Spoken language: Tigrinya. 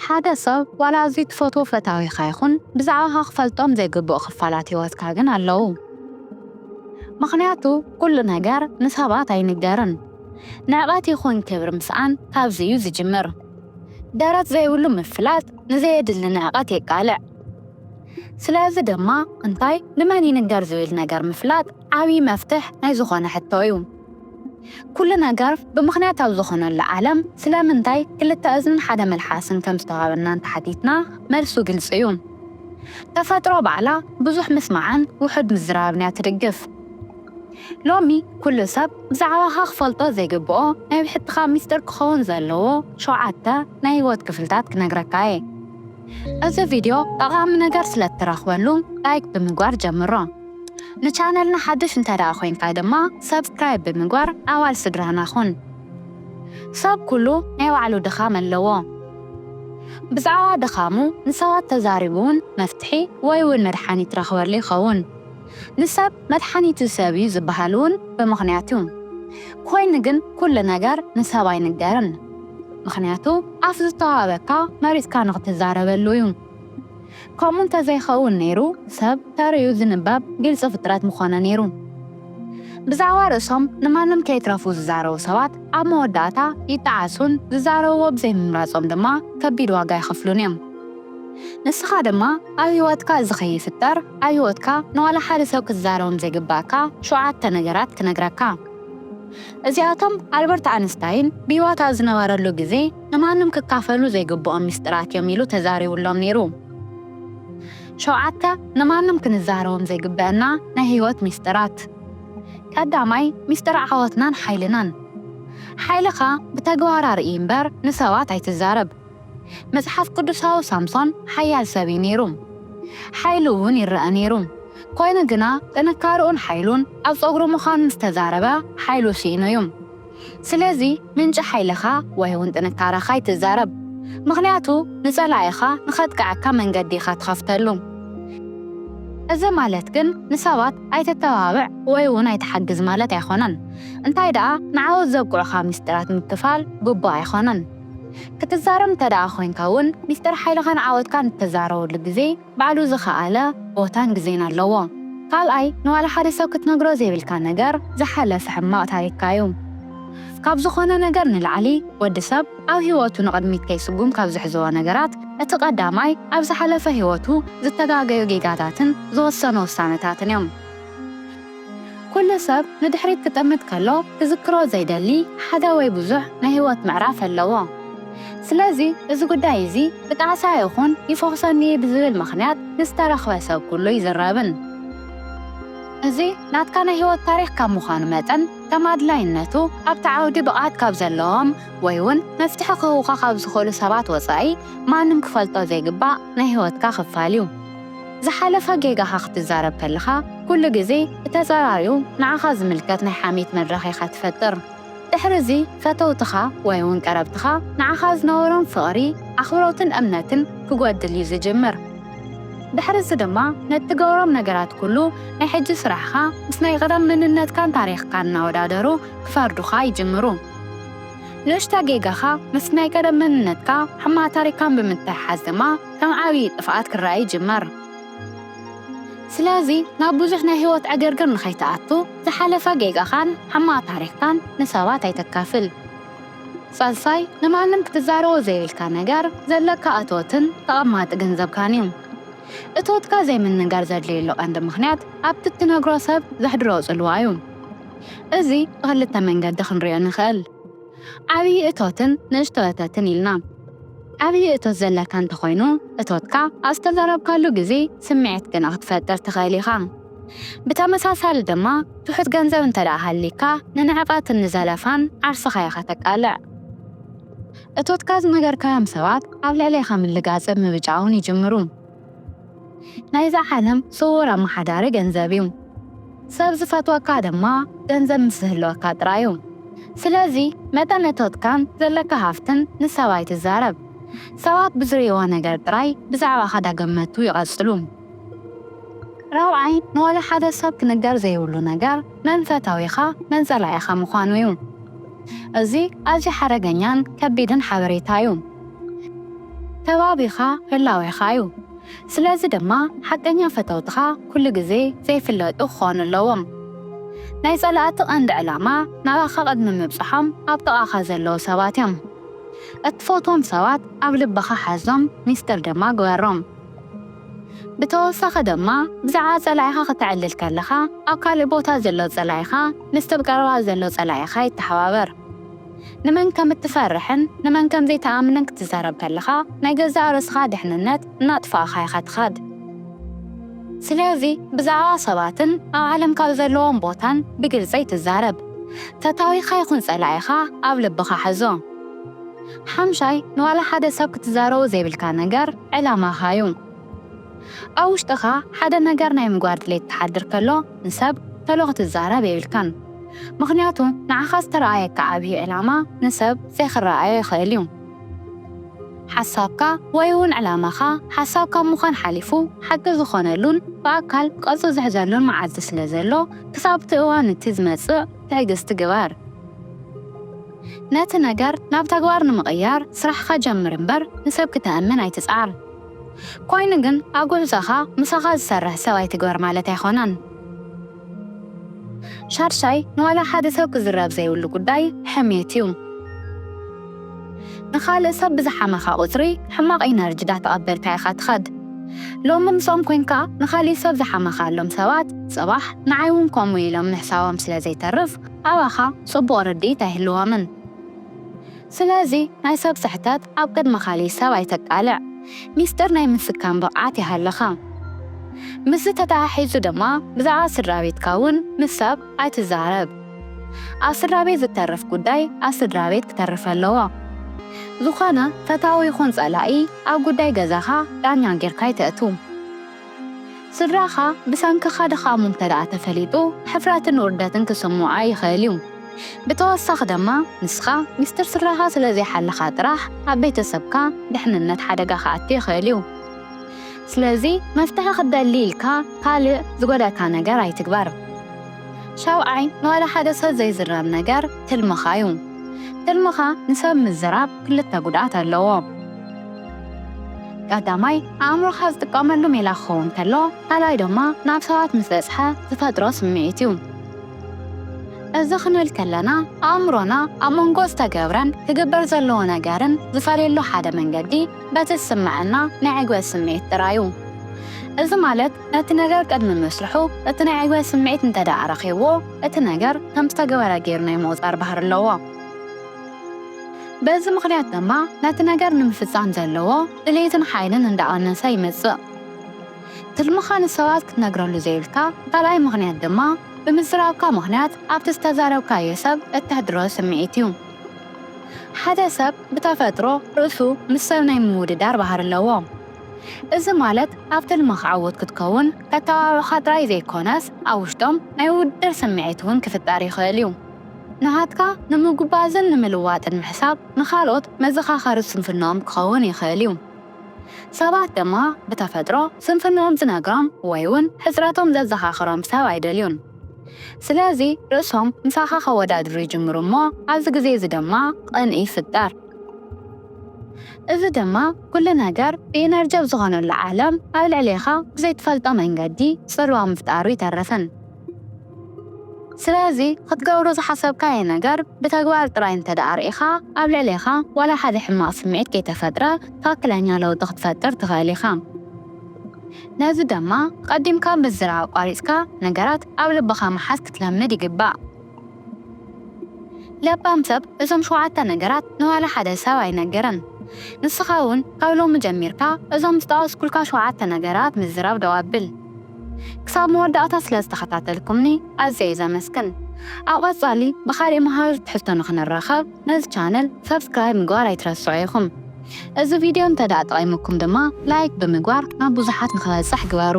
ሓደ ሰብ ዋላ ኣዝዩ ትፈትዎ ፈታዊኻ ይኹን፣ ብዛዕባኻ ክፈልጦም ዘይግብኡ ክፋላት ህይወትካ ግን ኣለዉ። ምኽንያቱ፣ ኩሉ ነገር ንሰባት ኣይንገርን። ንዕቐት ይኹን ክብሪ ምስኣን ካብዚ እዩ ዝጅምር። ደረት ዘይብሉ ምፍላጥ ንዘየድሊ ንዕቐት የቃልዕ። ስለዚ ድማ፣ እንታይ ንመን ይንገር ዝብል ነገር ምፍላጥ ዓብዪ መፍትሕ ናይ ዝኾነ ሕቶ እዩ። ኩሉ ነገር ብምኽንያት ኣብ ዝኾነሉ ዓለም፣ ስለምንታይ ክልተ እዝንን ሓደ መልሓስን ከም ዝተዋሃበና እንተሓቲትና፣ መልሱ ግልጺ እዩ። ተፈጥሮ ባዕላ ብዙሕ ምስማዕን ውሑድ ምዝራብን እያ ትድግፍ። ሎሚ ኩሉ ሰብ ብዛዕባኻ ክፈልጦ ዘይግብኦ ናይ ብሕትኻ ሚስጥር ክኸውን ዘለዎ ሸውዓተ ናይ ህይወት ክፍልታት ክነግረካ እየ። እዚ ቪድዮ ጠቓሚ ነገር ስለ እትረኽበሉ ላይክ ብምግባር ጀምሮ። ንቻነልና ሓድሽ እንተ ደኣ ኮይንካ ድማ ሰብስክራይብ ብምግባር ኣባል ስድራና ኩን። ሰብ ኩሉ ናይ ባዕሉ ድኻም ኣለዎ። ብዛዕባ ድኻሙ ንሰባት ተዛሪቡ እውን መፍትሒ ወይ እውን መድሓኒት ረኽበሉ ይኸውን። ንሰብ መድሓኒቱ ሰብ እዩ ዝበሃል እውን ብምኽንያት እዩ። ኮይኑ ግን ኩሉ ነገር ንሰብ ኣይንገርን። ምኽንያቱ ኣፍ ዝተዋሃበካ መሪጽካ ንኽትዛረበሉ እዩ። ከምኡ እንተዘይኸውን ነይሩ ሰብ ተርእዩ ዝንበብ ግልጺ ፍጥረት ምኾነ ነይሩ። ብዛዕባ ርእሶም ንማንም ከይትረፉ ዝዛረቡ ሰባት ኣብ መወዳእታ ይጠዓሱን ዝዛረብዎ ብዘይምምራጾም ድማ ከቢድ ዋጋ ይኸፍሉን እዮም። ንስኻ ድማ ኣብ ህይወትካ እዚ ከይፍጠር ኣብ ህይወትካ ንዋላ ሓደ ሰብ ክትዛረቦም ዘይግባእካ ሸውዓተ ነገራት ክነግረካ። እዚኣቶም ኣልበርት ኣንስታይን ብህይወት ኣብ ዝነበረሉ ግዜ ንማንም ክካፈሉ ዘይግብኦም ሚስጥራት እዮም ኢሉ ተዛሪቡሎም ነይሩ። ሸውዓተ ንማንም ክንዛረቦም ዘይግበአና ናይ ህይወት ሚስጥራት። ቀዳማይ፣ ሚስጥር ዓወትናን ሓይልናን። ሓይልኻ ብተግባር ኣርኢ እምበር ንሰባት ኣይትዛረብ። መጽሓፍ ቅዱሳዊ ሳምሶን ሓያል ሰብ እዩ ነይሩ። ሓይሉ እውን ይረአ ነይሩ። ኮይኑ ግና ጥንካርኡን ሓይሉን ኣብ ጸጉሩ ምዃኑ ምስ ተዛረበ ሓይሉ ስኢኑ እዩ። ስለዚ ምንጪ ሓይልኻ ወይ እውን ጥንካረኻ ኣይትዛረብ። ምኽንያቱ ንጸላኢኻ ንኸጥቅዐካ መንገዲ ኢኻ ትኸፍተሉ። እዚ ማለት ግን ንሰባት ኣይተተባብዕ ወይ እውን ኣይትሓግዝ ማለት ኣይኮነን። እንታይ ደኣ ንዓወት ዘብቅዑኻ ሚስጥራት ምክፋል ግቡእ ኣይኮነን። ክትዛረብ እንተ ደኣ ኮይንካ እውን ሚስጥር ሓይልኻን ዓወትካን እትዛረበሉ ግዜ ባዕሉ ዝኸኣለ ቦታን ግዜን ኣለዎ። ካልኣይ፣ ንዋላ ሓደ ሰብ ክትነግሮ ዘይብልካ ነገር ዝሓለፈ ሕማቕ ታሪኽካ እዩ። ካብ ዝኾነ ነገር ንላዕሊ ወዲ ሰብ ኣብ ህይወቱ ንቕድሚት ከይስጉም ካብ ዝሕዝዎ ነገራት እቲ ቀዳማይ ኣብ ዝሓለፈ ህይወቱ ዝተጋገዩ ጌጋታትን ዝወሰኖ ውሳነታትን እዮም። ኩሉ ሰብ ንድሕሪት ክጥምት ከሎ ክዝክሮ ዘይደሊ ሓደ ወይ ብዙሕ ናይ ህይወት ምዕራፍ ኣለዎ። ስለዚ እዚ ጉዳይ እዚ ብጣዕሳ ይኹን ይፈኹሰኒ ብዝብል ምኽንያት ንዝተረኽበ ሰብ ኩሉ ይዝረብን። እዚ ናትካ ናይ ህይወት ታሪኽ ካብ ምዃኑ መጠን ከም ኣድላይነቱ ኣብቲ ዓውዲ ብቕዓት ካብ ዘለዎም ወይ እውን መፍትሒ ክህቡኻ ካብ ዝኽእሉ ሰባት ወጻኢ ማንም ክፈልጦ ዘይግባእ ናይ ህይወትካ ክፋል እዩ። ዝሓለፈ ጌጋኻ ክትዛረብ ከለኻ ኩሉ ግዜ ብተጻራሪኡ ንዓኻ ዝምልከት ናይ ሓሜት መድረኽ ኢኻ ትፈጥር። ድሕሪ እዚ ፈተውትኻ ወይ እውን ቀረብትኻ ንዓኻ ዝነበሮም ፍቕሪ፣ ኣኽብሮትን እምነትን ክጎድል እዩ ዝጅምር። ድሕሪ እዚ ድማ ነቲ ትገብሮም ነገራት ኩሉ ናይ ሕጂ ስራሕኻ ምስ ናይ ቀደም መንነትካን ታሪኽካን እናወዳደሩ ክፈርዱኻ ይጅምሩ። ንእሽቶ ጌጋኻ ምስ ናይ ቀደም መንነትካ ሕማቕ ታሪኽካን ብምትሕሓዝ ድማ ከም ዓብዪ ጥፍኣት ክረኣ ይጅምር። ስለዚ ናብ ብዙሕ ናይ ህይወት ዕግርግር ንኸይትኣቱ ዝሓለፈ ጌጋኻን ሕማቕ ታሪኽካን ንሰባት ኣይተካፍል። ሳልሳይ፣ ንማንም ክትዛረቦ ዘይብልካ ነገር ዘለካ እቶትን ተቐማጢ ገንዘብካን እዩ። እቶትካ ዘይምንጋር ዘድልየሉ ቀንዲ ምኽንያት ኣብቲ እትነግሮ ሰብ ዘሕድሮ ጽልዋ እዩ። እዚ ብኽልተ መንገዲ ክንሪኦ ንኽእል። ዓብዪ እቶትን ንእሽቶ እቶትን ኢልና። ዓብዪ እቶት ዘለካ እንተኾይኑ፣ እቶትካ ኣብ ዝተዛረብካሉ ግዜ ስምዒት ግና ክትፈጥር ትኽእል ኢኻ። ብተመሳሳሊ ድማ ትሑት ገንዘብ እንተ ደኣ ሃሊካ፣ ንንዕቐትን ንዘለፋን ዓርስኻ ኢኻ ተቃልዕ። እቶትካ ዝነገርካዮም ሰባት ኣብ ልዕሌኻ ምልጋጽን ምብጫውን ይጅምሩ። ናይዛ ዓለም ስዉር ኣመሓዳሪ ገንዘብ እዩ። ሰብ ዝፈትወካ ድማ ገንዘብ ምስ ዝህልወካ ጥራይ እዩ። ስለዚ መጠን እቶትካን ዘለካ ሃፍትን ንሰብ ኣይትዛረብ። ሰባት ብዝርእይዎ ነገር ጥራይ ብዛዕባኻ ዳገመቱ ይቐጽሉ። ራብዓይ፣ ንዋላ ሓደ ሰብ ክንገር ዘይብሉ ነገር መን ፈታዊኻ መን ጸላኢኻ ምዃኑ እዩ። እዚ ኣዝዩ ሓደገኛን ከቢድን ሓበሬታ እዩ። ከባቢኻ ህላዌኻ እዩ። ስለዚ ድማ ሓቀኛ ፈተውትኻ ኩሉ ግዜ ዘይፍለጡ ክኾኑ ኣለዎም። ናይ ጸላእቲ ቀንዲ ዕላማ ናባኻ ቅድሚ ምብጽሖም ኣብ ጥቓኻ ዘለዉ ሰባት እዮም። እትፈትዎም ሰባት ኣብ ልብኻ ሓዞም፣ ሚስጥር ድማ ግበሮም። ብተወሳኺ ድማ ብዛዕባ ጸላኢኻ ክተዕልል ከለኻ ኣብ ካልእ ቦታ ዘሎ ጸላኢኻ ምስቲ ኣብ ቀረባ ዘሎ ጸላኢኻ ይተሓባበር። ንመን ከም እትፈርሕን ንመን ከም ዘይትኣምንን ክትዛረብ ከለኻ ናይ ገዛእ ርእስኻ ድሕንነት እናጥፋእኻ ኢኻ ትኸድ። ስለዚ ብዛዕባ ሰባትን ኣብ ዓለም ካብ ዘለዎም ቦታን ብግልጺ ኣይትዛረብ። ፈታዊኻ ይኹን ጸላኢኻ ኣብ ልብኻ ሕዞ። ሓምሻይ ንዋላ ሓደ ሰብ ክትዛረቦ ዘይብልካ ነገር ዕላማኻ እዩ። ኣብ ውሽጥኻ ሓደ ነገር ናይ ምግባር ድሌት ክሓድር ከሎ ንሰብ ተሎ ክትዛረብ የብልካን። ምኽንያቱ ንዓኻ ዝተረኣየካ ዓብዪ ዕላማ ንሰብ ዘይክረኣዮ ይኽእል እዩ። ሓሳብካ ወይ እውን ዕላማኻ ሓሳብ ካብ ምዃን ሓሊፉ ሓቂ ዝኾነሉን ብኣካል ቅርጺ ዝሕዘሉን መዓልቲ ስለ ዘሎ ክሳብ እቲ እዋን እቲ ዝመጽእ ትዕግስቲ ግበር። ነቲ ነገር ናብ ተግባር ንምቕያር ስራሕኻ ጀምር እምበር ንሰብ ክተእምን ኣይትጽዓር። ኮይኑ ግን ኣብ ጉዕዞኻ ምሳኻ ዝሰርሕ ሰብ ኣይትግበር ማለት ኣይኮነን። ሻድሻይ ንዋላ ሓደ ሰብ ክዝረብ ዘይብሉ ጉዳይ ሕሜት እዩ። ንኻልእ ሰብ ብዝሓመኻ ቁጽሪ ሕማቕ ኢነርጂ ዳተቐበልካ ኢኻ ትኸድ። ሎሚ ምስኦም ኮንካ ንኻልእ ሰብ ዝሓመኻሎም ሰባት ጽባሕ ንዓይ እውን ከምኡ ኢሎም ምሕሳቦም ስለ ዘይተርፍ ኣባኻ ጽቡቕ ርድኢት ኣይህልዎምን። ስለዚ ናይ ሰብ ስሕተት ኣብ ቅድሚ ካሊእ ሰብ ኣይተቃልዕ። ሚስጥር ናይ ምስካም ብቕዓት ይሃልኻ። ምስዚ ተተሓሒዙ ድማ ብዛዕባ ስድራ ቤትካ እውን ምስ ሰብ ኣይትዛረብ። ኣብ ስድራ ቤት ዝተርፍ ጉዳይ ኣብ ስድራ ቤት ክተርፍ ኣለዎ። ዝኾነ ፈታዊ ይኹን ጸላኢ ኣብ ጉዳይ ገዛኻ ዳኛ ጌርካ ኣይተእቱ። ስድራኻ ብሰንክኻ ድኻሙ እንተ ደኣ ተፈሊጡ ሕፍረትን ውርደትን ክስምዖ ይኽእል እዩ። ብተወሳኺ ድማ ንስኻ ሚስጥር ስድራኻ ስለ ዘይሓለኻ ጥራሕ ኣብ ቤተሰብካ ድሕንነት ሓደጋ ክኣቱ ይኽእል እዩ። ስለዚ መፍትሒ ክትደሊ ኢልካ ካልእ ዝጎዳእካ ነገር ኣይትግበር። ሻውዓይ ንዋላ ሓደ ሰብ ዘይዝረብ ነገር ትልምኻ እዩ። ትልምኻ ንሰብ ምዝራብ ክልተ ጉድኣት ኣለዎ። ቀዳማይ ኣእምሮኻ ዝጥቀመሉ ሜላ ክኸውን ከሎ ካልኣይ ድማ ናብ ሰባት ምስ በጽሐ ዝፈጥሮ ስምዒት እዩ። እዚ ክንብል ከለና ኣእምሮና ኣብ መንጎ ዝተገብረን ክግበር ዘለዎ ነገርን ዝፈልየሉ ሓደ መንገዲ በቲ ዝስምዐና ናይ ዕግበት ስምዒት ጥራይ እዩ። እዚ ማለት ነቲ ነገር ቅድሚ ምስርሑ እቲ ናይ ዕግበት ስምዒት እንተ ደኣ ረኺብዎ እቲ ነገር ከም ዝተገበረ ገይሩ ናይ ምቑጻር ባህሪ ኣለዎ። በዚ ምኽንያት ድማ ነቲ ነገር ንምፍጻም ዘለዎ ድሌትን ሓይልን እንዳቐነሰ ይመጽእ። ትልምኻ ንሰባት ክትነግረሉ ዘይብልካ ካልኣይ ምኽንያት ድማ ብምዝራብካ ምኽንያት ኣብቲ ዝተዛረብካዮ ሰብ እተሕድሮ ስምዒት እዩ። ሓደ ሰብ ብተፈጥሮ ርእሱ ምስ ሰብ ናይ ምውድዳር ባህሪ ኣለዎ። እዚ ማለት ኣብ ትልምኻ ዕዉት ክትከውን ከተባብዑኻ ጥራይ ዘይኮነስ ኣብ ውሽጦም ናይ ውድድር ስምዒት እውን ክፍጠር ይኽእል እዩ። ንሃትካ ንምጉባዝን ንምልዋጥን ምሕሳብ ንኻልኦት መዘኻኸሪ ስንፍንኦም ክኸውን ይኽእል እዩ። ሰባት ድማ ብተፈጥሮ ስንፍንኦም ዝነግሮም ወይ እውን ሕጽረቶም ዘዘኻኽሮም ሰብ ኣይደልዩን። ስለዚ ርእሶም ምሳኻ ከወዳድሩ ይጅምሩ እሞ ኣብዚ ግዜ እዚ ድማ ቅንኢ ይፍጠር። እዚ ድማ ኩሉ ነገር ብኤነርጂ ኣብ ዝኾነሉ ዓለም ኣብ ልዕሌኻ ብዘይትፈልጦ መንገዲ ጽልዋ ምፍጣሩ ይተርፍን። ስለዚ ክትገብሮ ዝሓሰብካዮ ነገር ብተግባር ጥራይ እንተ ደኣ ርኢኻ ኣብ ልዕሌኻ ዋላ ሓደ ሕማቕ ስምዒት ከይተፈጥረ ትኽክለኛ ለውጢ ክትፈጥር ትኽእል ኢኻ። ነዚ ድማ ቀዲምካ ምዝራብ ኣቋሪጽካ ነገራት ኣብ ልብኻ ምሓዝ ክትለምድ ይግባእ። ለባም ሰብ እዞም ሸውዓተ ነገራት ንዋላ ሓደ ሰብ ኣይነግርን። ንስኻ እውን ካብ ሎሚ ጀሚርካ እዞም ዝጠቐስኩልካ ሸውዓተ ነገራት ምዝራብ ደው ኣብል። ክሳብ መወዳእታ ስለ ዝተኸታተልኩምኒ ኣዝየ እየ ዘመስግን። ኣብ ቀጻሊ ብኻልእ መሃሪ ትሕዝቶ ንኽንራኸብ ነዚ ቻነል ሳብስክራይብ ምግባር ኣይትረስዑ ኢኹም። እዚ ቪድዮ እንተ ደኣ ጠቒሙኩም ድማ ላይክ ብምግባር ናብ ብዙሓት ንኽበጽሕ ግበሩ።